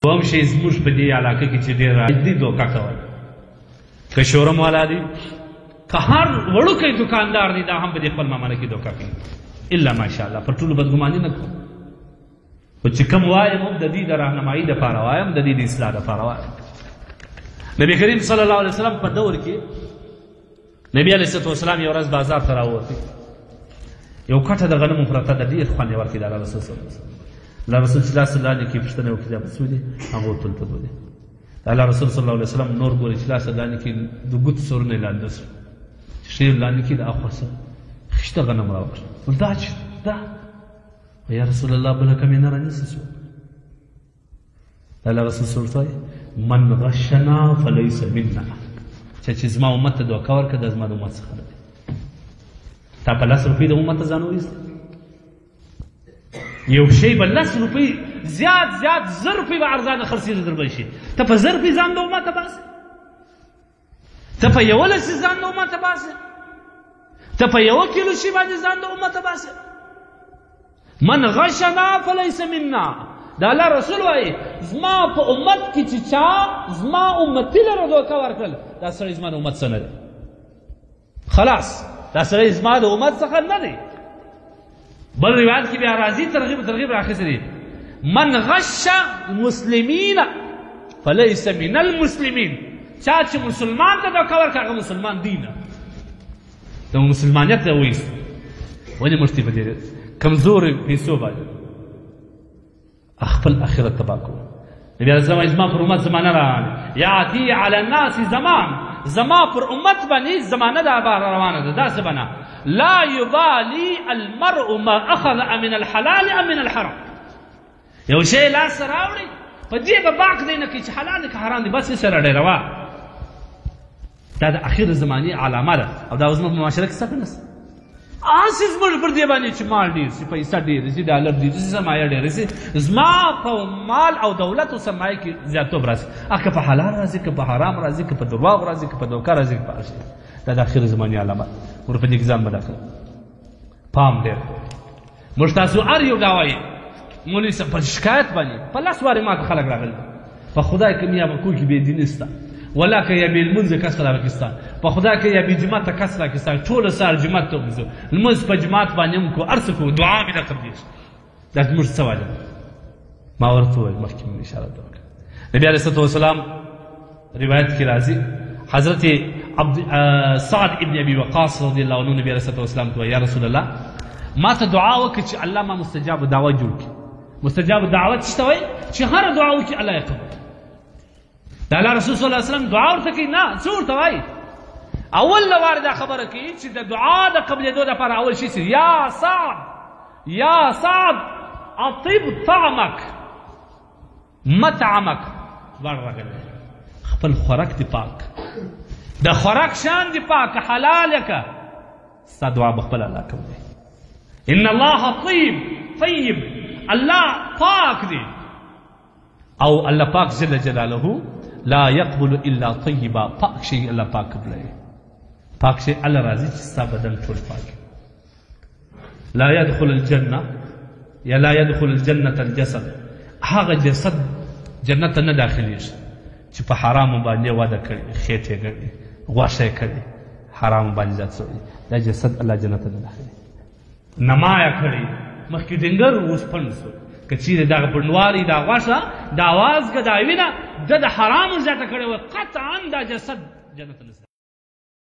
دوم شی زموږ په دې علاقه کې چې ډېر رایج دي دوکه کول، که شورم والا دي، که هر وړوکی دکاندار دی، دا هم په دې خپل معامله کې دوکه کوي. الا ماشاءالله پر ټولو بدګماني نه کوم، خو چې کوم وایم هم د دې د راهنمایي دپاره وایم، د دې د اصلاح دپاره وایم. نبی کریم صلی الله علیه وسلم په دور کې نبی علیه الصلاة والسلام یو ورځ بازار ته راووتی، یو کټه د غنمو پرته ده، ډېر خوند یې ورکړي د الله رسول صلی الله علیه وسلم. الله رسول چې لاس لاندې کې پوښتنه وکړي دا به څو دي، هغه ورته ورته دوه دي. د الله رسول صلی الله علیه وسلم نور ګوري چې لاس لاندې کې د ګوتو سرونه یې لاندې سو، چې ښه یې لاندې کې د اخوا څه خشته غنم راوړل، ول دا چې دا یا رسول الله بله کمې نه رانیسي څوک. د الله رسول صلی الله علیه وسلم من غشنا فلیس منا، چا چې زما امت ته دوکه ورکړه دا زما د امت څخه نه دی. تا په لس روپۍ د امت ته ځان وویست، یو شی به لس روپۍ زیات زیات 1000 روپۍ به ارزانه خرڅېږي در بل شي، ته په 1000 روپۍ ځان د امته باسې، ته په یوه لسي ځان د امته باسې، ته په یوه کیلو شي باندې ځان د امته باسې. من غشنا فلیس منا، د الله رسول وایي زما په امت کې چې چا زما امتي لره دوکه ورکړل دا سړی زما د امت څخه نه دی، خلاص دا سړی زما د امت څخه نه دی. بل روایت کې بیا راځي ترغیب راخیستی دی، من غش المسلمین فلیس من المسلمین، چا چې مسلمان ته دوکه ورکړه هغه مسلمان دی نه، د مسلمانیت ته وایست. ولې موږ په دې کمزوري پیسو باندې خپل آخرت تباه کوو؟ نبی علیه السلام زما پر امت زمانه روانه، یاتی علی الناس زمان، زما پر امت باندې زمانه دا روانه ده، داسې بنا لا یبالی المرء ما اخذ من الحلال ام من الحرام. یو شی لاس راوړي په دې به باک دی نه کوي چې حلال دی که حرام دی، بس یې سره ډېروه. دا د اخر زمانې علامه ده، او دا زموږ په معاشره کې څه که نشته. هسې زموږ پر دې باندې چې مال ډېر شي، پیسه ډېره شي، ډالر ډېر شي، سرمایه ډېره شي، زما په مال او دولت او سرمایه کې زیاتوب راځي، که په حلال راځي، که په حرام راځي، که په درواغ راځي، که په دوکه راځي، که په هر شي. دا د اخر زمانې علامه ده. ور په دې کې ځان مه داخله، پام ډېر کوئ. موږ تاسو هر یو دا وایي مولوي صاحب په شکایت باندې په لس وارې ماته خلک راغلي، په خدای که میا په کور کې بې دیني سته، ولا که یا بې لمونځه کس راکې سته، په خدای که یا بې جوماته کس راکې سته، ټوله سهار جومات ته وځو، لمونځ په جومات باندې هم کوو، هر څه کوو، دعا مې نه قبلېږي. دا زموږ څه وجه ده؟ ما ورته وویل مخکې مې اشاره ورته وکړه. نبي علیه الصلاة والسلام روایت کې راځي حضرت سعد ابن ابي وقاص رضی الله عنه نبی علیه الصلاة والسلام ته وایي یا رسول الله ما ته دعا وکړه چې الله ما مستجاب دعوه جوړ کړي. مستجاب دعوت څه ته وایي؟ چې هره دعا وکړي الله یې قبول. د الله رسول صلی الله علیه وسلم دعا ورته کوي نه، څه ورته وایي؟ اول له واره دا خبره کوي چې د دعا د قبلېدو دپاره اول شي یا سعد، یا سعد اطیب طعمک مطعمک، دواړه راغلي، خپل خوراک دې پاک، د خوراک شان دې پاک، حلال که، ستا دعا به خپله الله قبلوي. ان الله طیب طیب، الله پاک دی، او الله پاک جل جلاله لا يقبل الا طیبا، پاک شی الله پاک قبلوي، پاک شی الله راضي چې ستا بدن ټول پاک. لا يدخل الجنة یا لا يدخل الجنة الجسد، هغه جسد جنت ته نه داخلېږي چې په حرامو باندې وده کړې، خېټه یې کړې، غوښه یې کړې، حرامو باندې زیات شوی، دا جسد الله جنت ته نه داخلېږي. نمایه کړې مخکې ډنګر اوس پنډ شو، که چیرې دغه پنډواری دا غوښه دا وازګه دا وینه ده د حرامو زیاته کړې وه، قطعا دا جسد جنت ته نه.